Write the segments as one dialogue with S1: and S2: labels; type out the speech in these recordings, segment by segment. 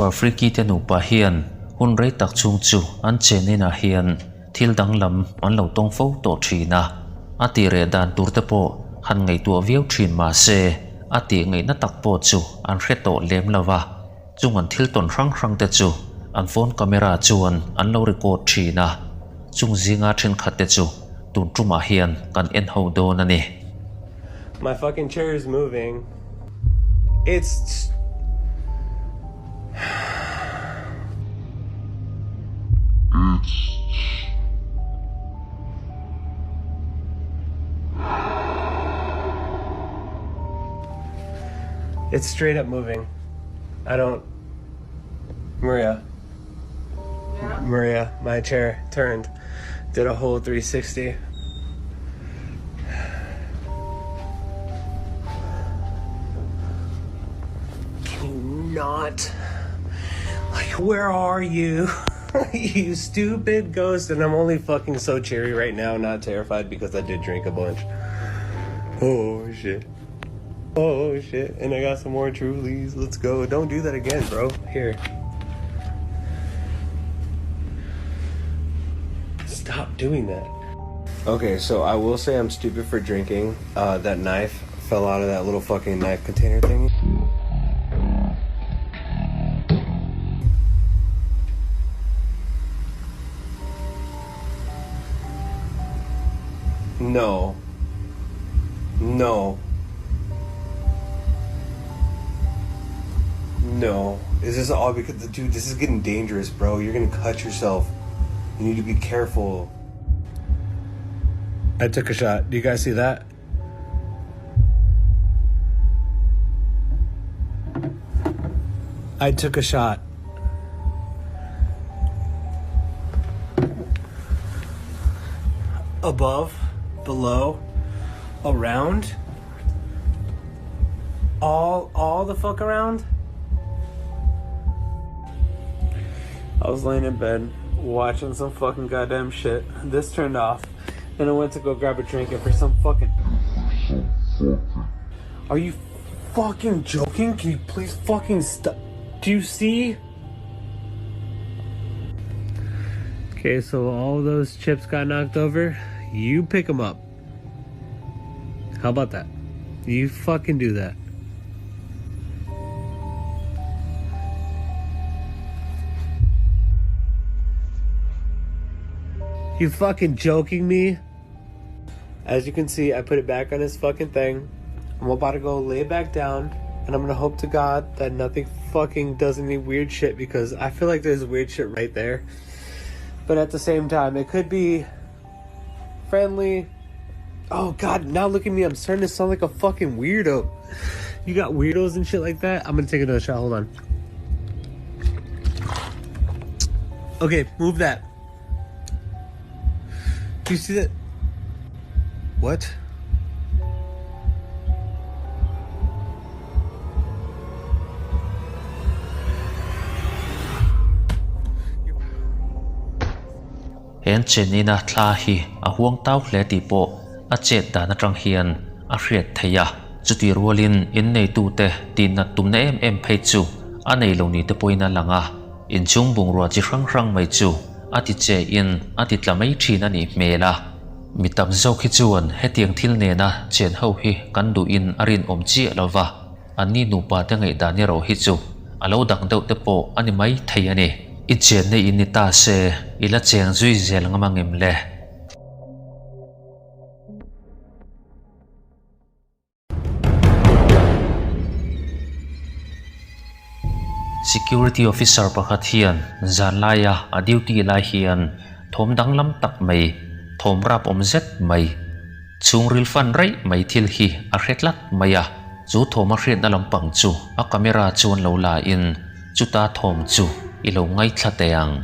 S1: Super Freaky te nupa hian hun rei tak chhung chu an chen inah hian thil danglam an lo tawng fo tawh thin a, a tih reh dan tur te pawh han ngaihtuah viau thin mah se a tih ngaihna tak pawh chu an hre tawh lem lo va, chung an thil tawn hrang hrang te chu an phone camera chuan an lo record thin a, chung zinga thenkhat te chu tun tumah hian kan en ho dawn a ni.
S2: My fucking chair is moving it's It's straight up moving. I don't Maria. Yeah? Maria, my chair turned. Did a whole 360. Can you not? Like, where are you? you stupid ghost. And I'm only fucking so cheery right now, not terrified because I did drink a bunch. Oh, shit. Oh, shit. And I got some more Trulies. Let's go. Don't do that again, bro. Here. Stop doing that. Okay, so I will say I'm stupid for drinking. Uh, that knife fell out of that little fucking knife container thingy. No. No. No. Is this all because dude, this is getting dangerous, bro. You're gonna cut yourself. You need to be careful. I took a shot. Do you guys see that? I took a shot. Above, below, around. All all the fuck around. I was laying in bed watching some fucking goddamn shit. This turned off. Then I went to go grab a drink and for some fucking Are you fucking joking? Can you please fucking stop? Do you see? Okay, so all those chips got knocked over. You pick them up. How about that? You fucking do that. You fucking joking me? As you can see, I put it back on his fucking thing. I'm about to go lay back down and I'm gonna hope to God that nothing fucking does any weird shit because I feel like there's weird shit right there. But at the same time, it could be friendly. Oh God, now look at me. I'm starting to sound like a fucking weirdo. You got weirdos and shit like that? I'm gonna take another shot. Hold on. Okay, move that. Do you see that? What?
S1: He an chenina thla hi a huang tau hle tih pawh a chet dan atang hian a hriat theih a. Chutih rualin inneitute tihnat tumna em em phei chu a nei lo ni te pawhin a lang a. Inchhung bungrua chi hrang hrang mai chu a ti che in a ti tla mai thin a nih hmel a. Mi tam zawk hi chuan hetiang thil nena chen ho hi kan duh in a rinawm chiah lo va, anni nupa te ngaihdan erawh hi chu a lo dang deuh te pawh a ni mai thei a ni. I chenna in ni ta se i la cheng zui zel ngam angem le? Security officer pakhat hian zan laia a duty lai hian thawm danglam tak mai, thawm rap awm zet mai, chhungril fan raih mai thil hi a hre tlat mai a. Chu thawm a hriatna lampang chu a camera chuan lo la in chuta thawm chu i lo ngaithla teh ang.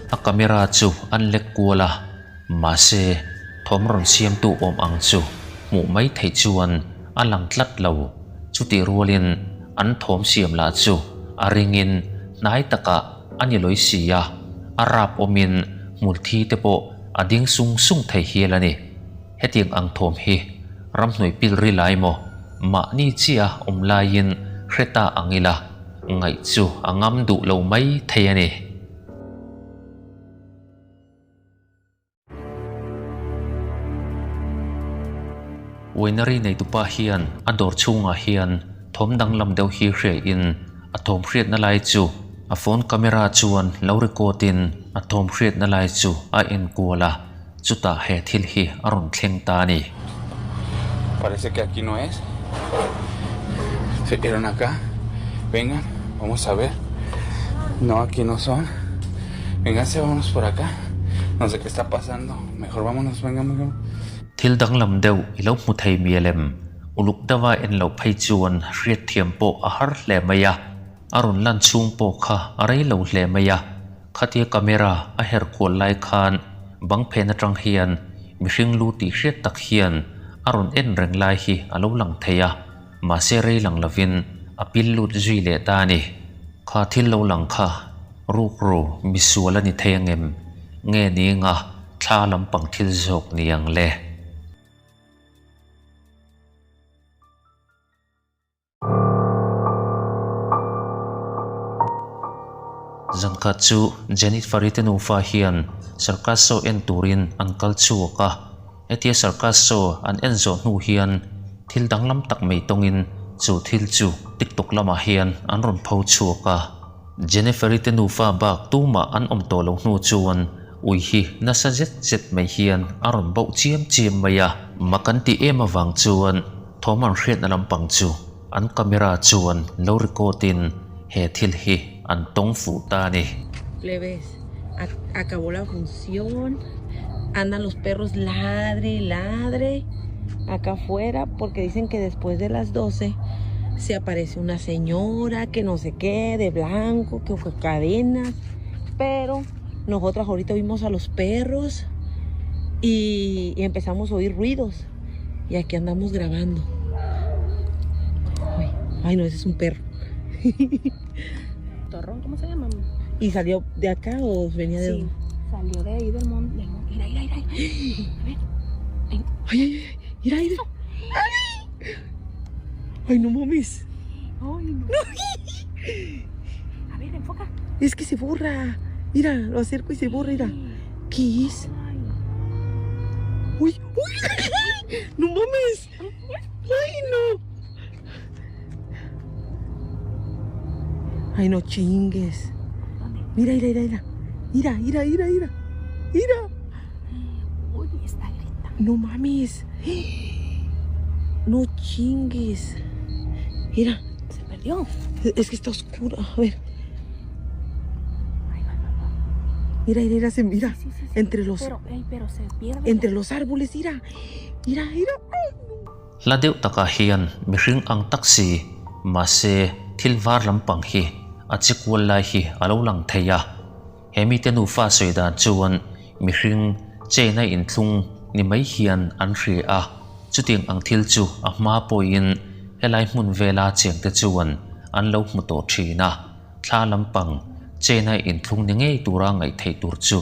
S1: A camera chu an lek kual a, mahse thawm rawn siamtu awm ang chu. hmuh mai theih chuan a lang tlat lo. Chutih rualin an thawm siam lah chu a ringin hnai takah a ni lawi si a, a rap awmin hmulthi te pawh a ding sung sung thei hial a ni. Hetiang ang thawm hi ramhnuai pil ri lai maw mahni chiah awm laiin hre ta ang ila ngaih chu a ngam duh lo mai thei a ni. Winery neitupa hian a dawr chhungah hian thawm danglam deuh hi hriain a thawm hriatna lai chu a phone camera chuan lo record in a thawm hriatna lai chu a enkual a, chutah he thil hi a rawn thleng ta a ni.
S3: Parece que aquí no es. Se quedaron acá. Vengan, vamos a ver. No, aquí no son. Vénganse, vámonos por acá. No sé qué está pasando. Mejor vámonos, vengan, vengan.
S1: Thil danglam deuh i lo hmu thei mial em? Uluk deuha en loh phei chuan hriatthiam pawh a har hle mai a. A rawn lan chhung pawh kha a rei lo hle mai a. Khatia camera a her kual lai khan bang phen atang hian mihring lu tih hriat tak hian a rawn en reng lai hi a lo lang thei a. Mahse rei lang lovin a pil lut zui leh ta a ni. Kha thil lo lang kha rukru misual a ni thei angem? Nge ni nga thla lampang thil zawk ni ang le? Zankhat chu Jennifer-i te nufa hian circus show en turin an kal chhuak a. Hetia circus show an en zawh hnu hian thil danglam tak mai tawngin chu thil chu TikTok lamah hian an rawn pho chhuak a. Jennifer-i te nufa bak tumah an awm tawh lo hnu chuan ui hi nasa zet zet mai hian a rawn bauh chiam chiam mai a. Mak an tih em avang chuan thawm an hriatna lampang chu an camera chuan lo record in he thil hi an tawng fuh ta a ni.
S4: Plebes, acabó la función, andan los perros ladre y ladre acá afuera porque dicen que después de las 12 se aparece una señora que no sé qué, de blanco, que fue cadenas, pero nosotras ahorita vimos a los perros y, y empezamos a oír ruidos y aquí andamos grabando. Ay, ay no, ese es un perro.
S5: Torrón, ¿cómo se llama?
S4: ¿Y salió de acá o venía de
S5: Sí, salió de ahí del monte. Mira, mira, mira. A ver.
S4: Ay, ay, ay, mira, mira. Ay. Ay, no mames.
S5: Ay, no. A ver, enfoca.
S4: Es que se borra. Mira, lo acerco y se borra, mira. ¿Qué es? Uy, uy. No mames. Ay, no. Ay, no chingues. Mira, mira, mira, mira. Mira, mira, mira, mira. Mira.
S5: Uy, está gritando.
S4: No mames. No chingues. Mira.
S5: Se perdió.
S4: Es que está oscuro. A ver. Mira, mira, mira, se mira.
S5: Sí, sí, sí.
S4: Entre los,
S5: Pero, ey, pero se pierde.
S4: entre los árboles, mira. Mira, mira.
S1: Hla deuh takah hian mihring ang tak si, mahse thil var lampang hi a chi kual lai hi a lo lang thei a. He mite nufa sawi dan chuan mihring chain a inthlung ni mai hian an hria a, chutiang ang thil chu a hma pawhin helai hmun vela chengte chuan an lo hmu tawh thin a. Thla lampang chain a inthlung ni ngei tura ngaih theih tur chu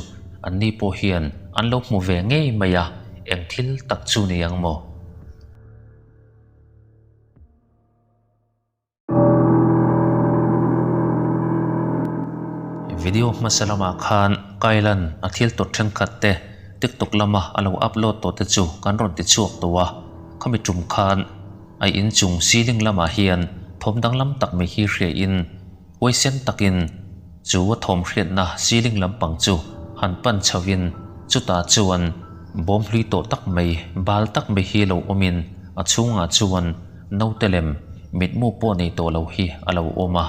S1: anni pawh hian an lo hmu ve ngei mai a, eng thil tak chu ni ang maw? Video hmasa lamah khan Kailan a thil tawt thenkhat te TikTok lama a lo upload tawh te chu kan rawn ti chhuak tawh a, khami tum khan a inchung ceiling lamah hian thawm danglam tak mai hi hriain huaisen takin chu a thawm hriatna ceiling lampang chu han pan chhoin chutah chuan bawm hlui tawh tak mai bal tak mai hi lo awmin a chhungah chuan Naute lem mitmu pawh nei tawh lo hi a lo awm a,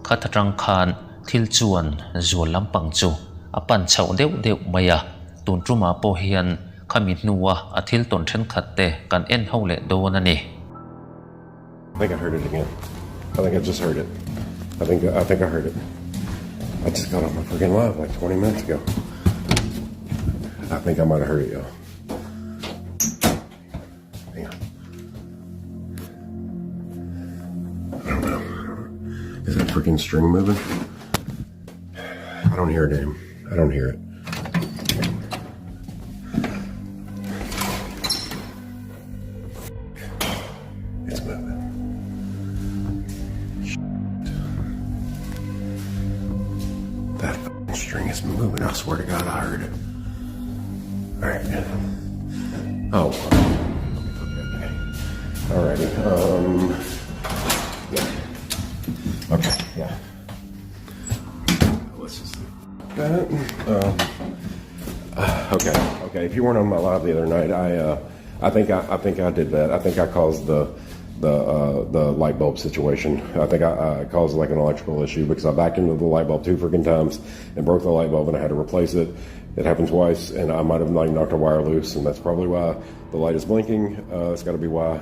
S1: khat atang khan thil chuan zual lampang chu a pan chhoh deuh deuh mai a, tun tumah pawh hian khami hnua a thil tawn thenkhat te kan en ho leh dawn a ni.
S6: I think I heard it again. I think I just heard it. I think I think I heard it. I just got off my freaking live like 20 minutes ago. I think I might have heard it, y'all. Hang on. I don't know. Is that freaking string moving? I don't hear it, Aim. I don't hear it. It's moving. That string is moving. I swear to God, I heard it. All right. Oh. Okay, okay, okay. All righty. Yeah. Okay, yeah. Let's just that. Okay, okay. If you weren't on my live the other night, I think I did that. I think I caused the light bulb situation. I think I caused an electrical issue because I backed into the light bulb 2 freaking times and broke the light bulb, and I had to replace it. It happened twice, and I might have knocked a wire loose, and that's probably why the light is blinking. It's got to be why.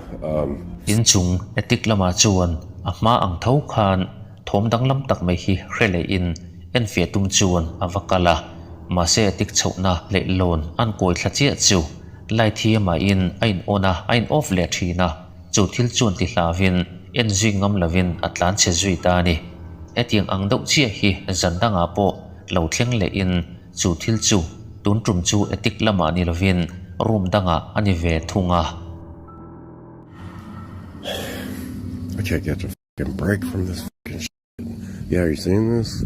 S1: Inchung etik lama chuan a hma ang tho khan thom dang lam tak mai hi hrele in en fia tum chuan awakala ma se etik chhona le lon an koi thla chia chu lai thi ma in ain ona ain off le thina chu thil chuan ti hlawin en zui ngam lovin atlan che zui ta ni etiang ang deuh chia hi zandanga pawh lo thleng le in chu thil chu tun tum chu etik lama ni lovin room danga ani ve thunga.
S6: I can't get a fucking break from this fucking shit. Yeah, are you seeing this?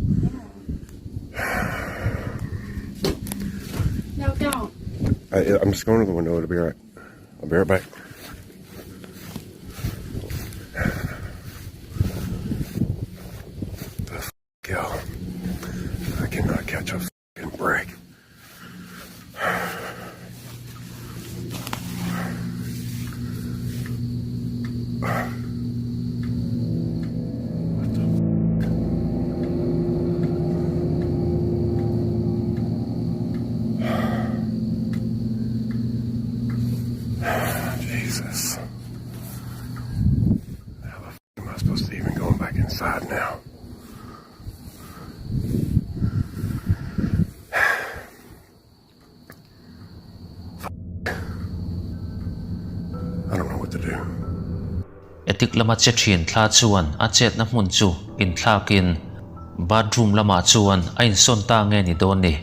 S5: No, don't.
S6: I'm just going to the window. It'll be all right. I'll be right back. The f***, yo. I cannot catch a fucking break. What the f***? Jesus. How the f*** am I supposed to even go back inside now? I don't know what to do.
S1: Etik lama che thin thla chuan a chet na hmun chu in thlakin bathroom lama chuan a in sawn ta nge ni dawn ni.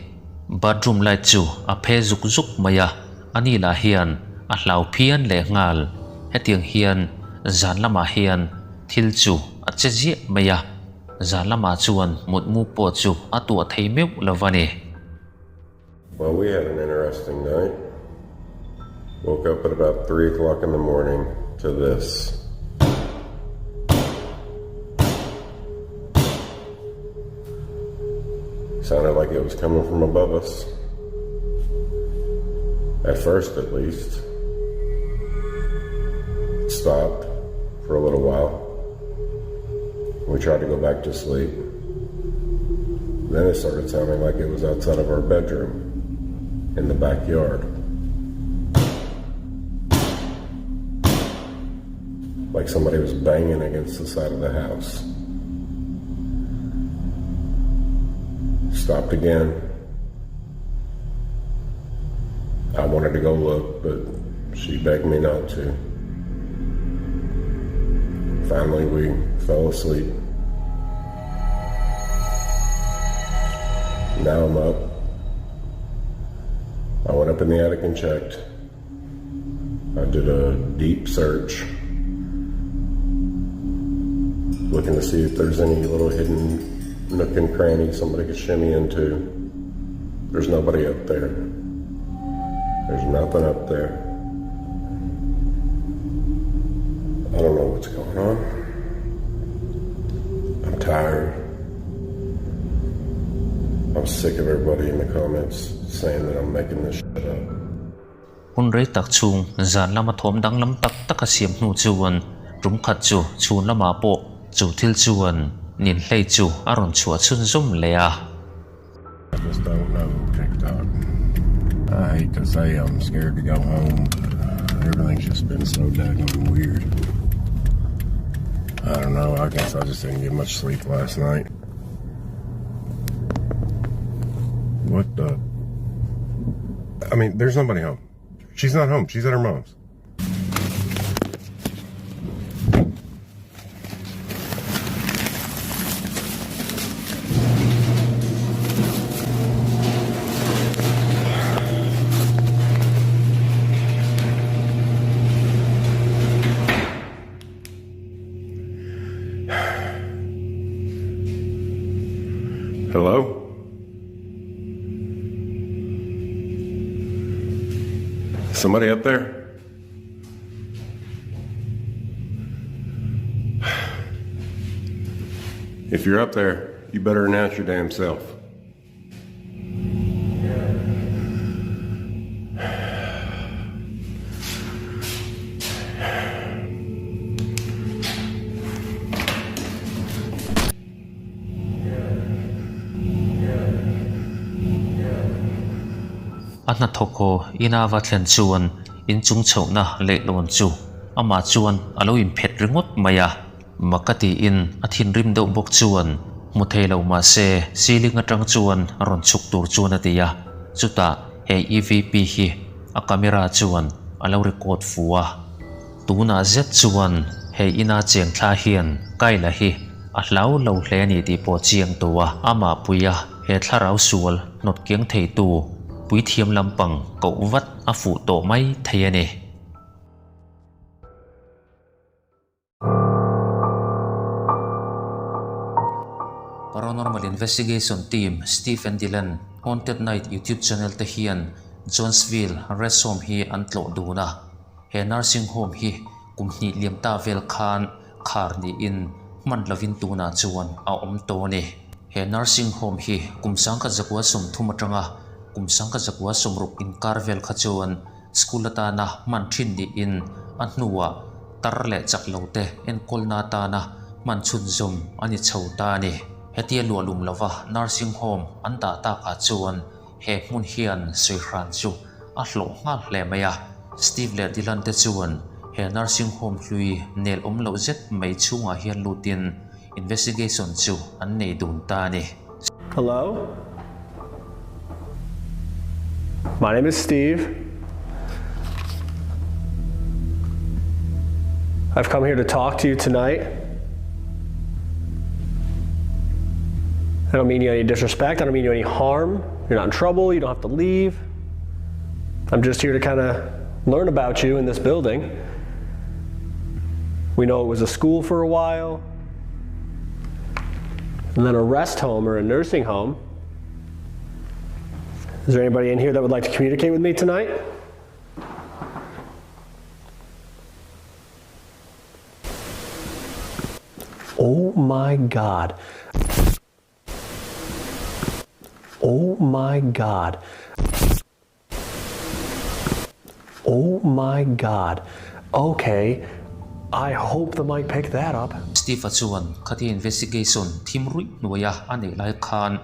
S1: Bathroom light chu a phe zuk zuk mai a, ani lah hian a hlau phian leh nghal. Hetiang hian zan lamah hian thil chu a che ziah mai a, zan lamah chuan mutmu pawh chu a tuah thei meuh lo ani.
S6: Well, we had an interesting night. Woke up at about 3 o'clock in the morning to this. Sounded like it was coming from above us. At first, at least. It stopped for a little while. We tried to go back to sleep. Then it started sounding like it was outside of our bedroom, in the backyard. Like somebody was banging against the side of the house. Stopped again. I wanted to go look, but she begged me not to. Finally, we fell asleep. Now I'm up. I went up in the attic and checked. I did a deep search, looking to see if there's any little hidden nook and cranny somebody could shimmy into. There's nobody up there. There's nothing up there. I don't know what's going on. I'm tired. I'm sick of everybody in the comments saying that I'm making this shit up.
S1: Hun rei tak chung zan lama thawm dang lam tak tak a siam hnu chuan tum khat chu chhun lama pawh chu thil chuan nin hlei chu a rawn chhuah chhun zum le a.
S6: I just don't know, TikTok. I hate to say I'm scared to go home, but everything's just been so daggone weird. I don't know, I guess I just didn't get much sleep last night. What the? There's nobody home. She's not home. She's at her mom's. Somebody up there? If you're up there, you better announce your damn self.
S1: A hnathawk haw ina va thlen chuan inchung chhohna leihlawn chu amah chuan a lo inphet ringawt mai a. Mak a tiin a thinrim deuh bawk chuan hmu thei lo mah se ceiling atang chuan rawn chhuk tur chuan a ti a, chutah he EVP hi a camera chuan a lo record fu a. Tunah zet chuan he ina cheng thla hian Kyle-a hi a hlau lo hle a ni tih pawh chiang tu a, amah puia he thlarau sual hnawt kiang theitu puithiam lampang koh vat a fuh tawh mai thei a ni. Paranormal Investigation Team Steve and Dylan Haunted Night YouTube channel te hian Jonesville Rest Home hi an tlawh dun a. He nursing home hi kum hnih liam ta vel khan khar niin hman lovin tunah chuan a awm tawh a ni. He nursing home hi kum sangkhat zakua 30 atanga kum sangkhat zakua 60 inkar vel kha chuan School atana hman thin niin a hnuah tar leh chak lo te enkawlna atana hman chhunzawm a ni chho ta a ni. Hetia luahlum lova nursing home an dah takah chuan he hmun hian Suihran chu a hlawh nghal hle mai a. Steve leh Dylan te chuan he nursing home hlui nel awm loh zet mai chhungah hian lutin investigation chu an nei dun ta a ni.
S2: Hello? My name is Steve. I've come here to talk to you tonight. I don't mean you any disrespect. I don't mean you any harm. You're not in trouble. You don't have to leave. I'm just here to kind of learn about you in this building. We know it was a school for a while, and then a rest home or a nursing home. Is there anybody in here that would like to communicate with me tonight? Oh my God. Oh my God. Oh my God. Okay, I hope the mic picked that up.
S1: Steve-a chuan khatia investigation thim ruih hnuaia a neih lai khan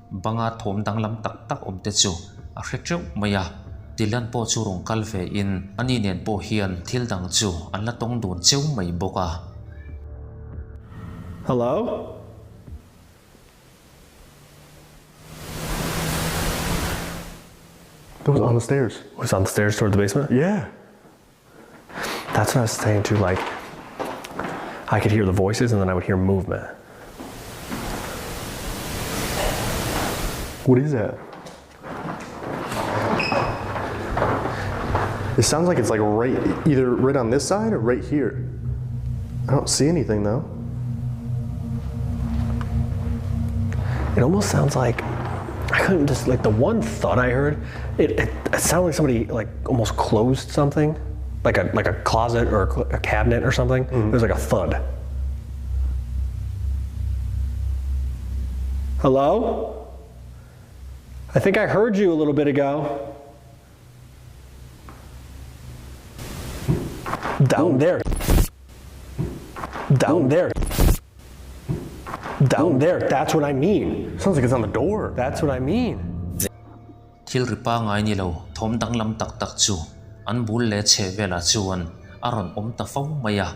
S1: banga thawm danglam tak tak awm te chu a hre teuh mai a. Dylan pawh chu rawn kal ve in ani nen pawh hian thil dang chu an la tawng dun cheu mai bawk a.
S2: Hello?
S7: It was on the stairs.
S2: It was on the stairs toward the basement?
S7: Yeah.
S2: That's what I was saying too, like I could hear the voices and then I would hear movement.
S7: What is that? It sounds like it's like right, either right on this side or right here. I don't see anything though.
S2: It almost sounds like I couldn't just like the one thought I heard. It, it, it sounded like somebody like almost closed something, like a like a closet or a, a cabinet or something. Mm-hmm. It was like a thud. Hello? I think I heard you a little bit ago. Down Ooh. there. Down Ooh. there. Down Ooh. there. That's what I mean.
S7: Sounds like it's on the door.
S2: That's what I mean.
S1: Thil ri pangai ni lo thawm danglam tak tak chu an bul leh chheh velah chuan a rawn awm ta fo mai a,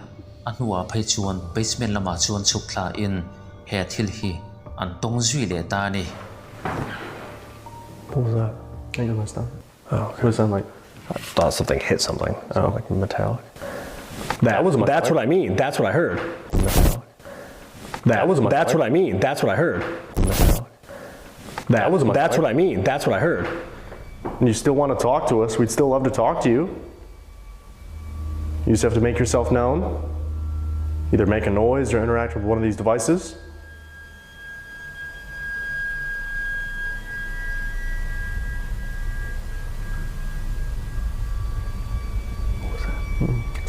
S1: a hnuah phei chuan basement lamah chuan chhuk thla in he thil hi an tawng zui leh ta a ni.
S2: What
S7: was that? I think messed up.
S2: Oh, okay.
S7: What does it sound like?
S2: I thought something hit something. Oh. Like metallic.
S7: That,
S2: was
S7: metallic.
S2: That's what I mean. That's what I heard.
S7: Metallic.
S2: That,
S7: was metallic.
S2: That's what I mean. That's what I heard.
S7: Metallic.
S2: That,
S7: was metallic.
S2: That's what I mean. That's what I heard.
S7: And you still want to talk to us? We'd still love to talk to you. You just have to make yourself known. Either make a noise or interact with one of these devices.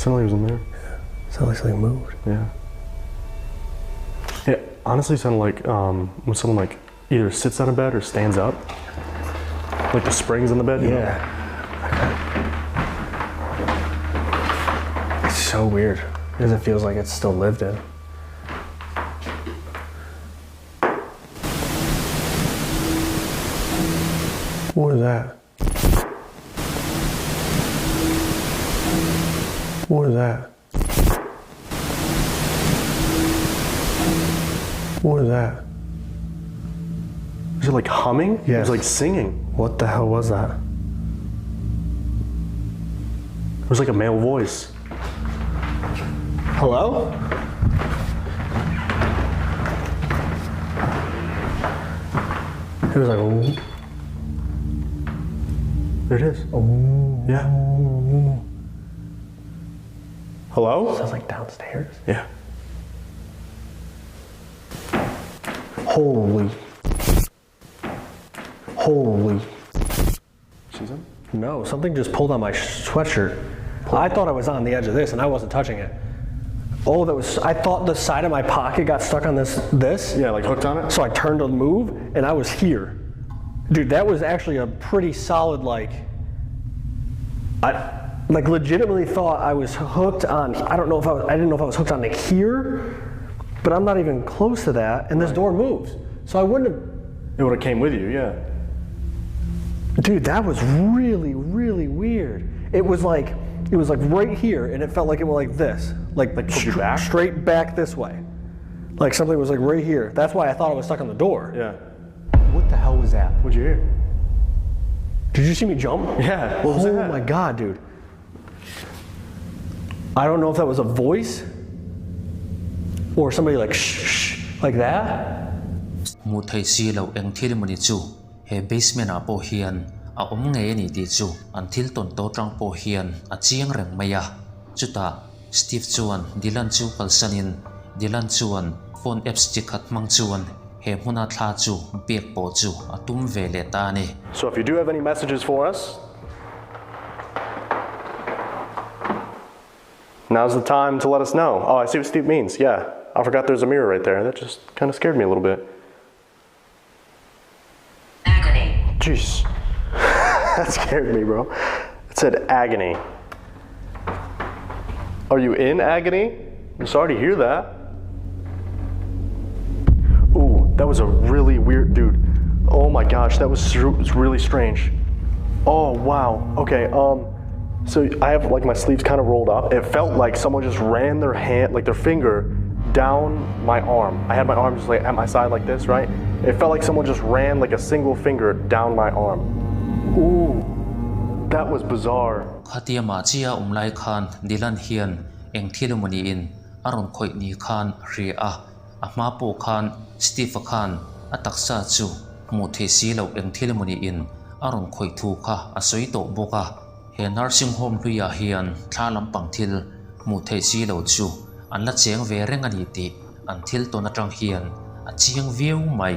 S7: Sounded like it was in there.
S2: Yeah. Sounded like something moved.
S7: Yeah. It honestly sounded like um, when someone like either sits on a bed or stands up. Like the springs on the bed.
S2: Yeah. It's so weird because it feels like it's still lived in. What is that? What is that? What is that?
S7: Was it like humming?
S2: Yeah.
S7: It was like singing.
S2: What the hell was that?
S7: It was like a male voice.
S2: Hello? It was like, "Ooh."
S7: There it is.
S2: Oh.
S7: Yeah. Hello?
S2: Sounds like downstairs.
S7: Yeah.
S2: Holy. Holy.
S7: Susan?
S2: No, something just pulled on my sweatshirt. I thought I was on the edge of this and I wasn't touching it. Oh, that was, I thought the side of my pocket got stuck on this, this.
S7: Yeah, like hooked on it?
S2: So I turned to move and I was here. Dude, that was actually a pretty solid, like, I like legitimately thought I was hooked on, I don't know if I was, I didn't know if I was hooked on to here, but I'm not even close to that. And this door moves. So I wouldn't have.
S7: It would have came with you, yeah.
S2: Dude, that was really, really weird. It was like, it was like right here, and it felt like it went like this, like,
S7: like pulled you back?
S2: straight back this way, like something was like right here. That's why I thought it was stuck on the door.
S7: Yeah.
S2: What the hell was that?
S7: What'd you hear?
S2: Did you see me jump?
S7: Yeah. What was
S2: oh
S7: that?
S2: my god, dude. I don't know if that was a voice or somebody like shh, shh like that.
S1: Hmuh theih si loh eng thil emaw ni chu he basement ah pawh hian a awm ngei a ni tih chu an thil tawn tawh atang pawh hian a chiang reng mai a. Chutah Steve chuan Dylan chu kalsanin Dylan chuan phone apps chi khat hmang chuan he hmuna thla chu biak pawh chu a tum ve leh ta a ni.
S7: So if you do have any messages for us, now's the time to let us know. Oh, I see what Steve means. Yeah, I forgot there's a mirror right there. That just kind of scared me a little bit.
S4: Agony.
S7: Jeez. That scared me, bro. It said agony. Are you in agony? I'm sorry to hear that. Ooh, that was a really weird, dude. Oh my gosh, that was really strange. Oh, wow. Okay, so I have like my sleeves kind of rolled up. It felt like someone just ran their hand, like their finger, down my arm. I had my arm just like at my side like this, right? It felt like someone just ran like a single finger down my arm. Ooh, that was bizarre.
S1: Khatia mahchia awm lai khan Dylan hian eng thil emaw niin a rawn khawih ni khan a hria a, a hma pawh khan Steve-a khan a taksa chu hmuh theih si loh eng thil emaw niin a rawn khawih thu kha a sawi tawh bawk a. He nursing home hluiah hian thla lampang thil hmuh theih si lo chu an la cheng ve reng a ni tih an thil tawn atang hian a chiang viau mai.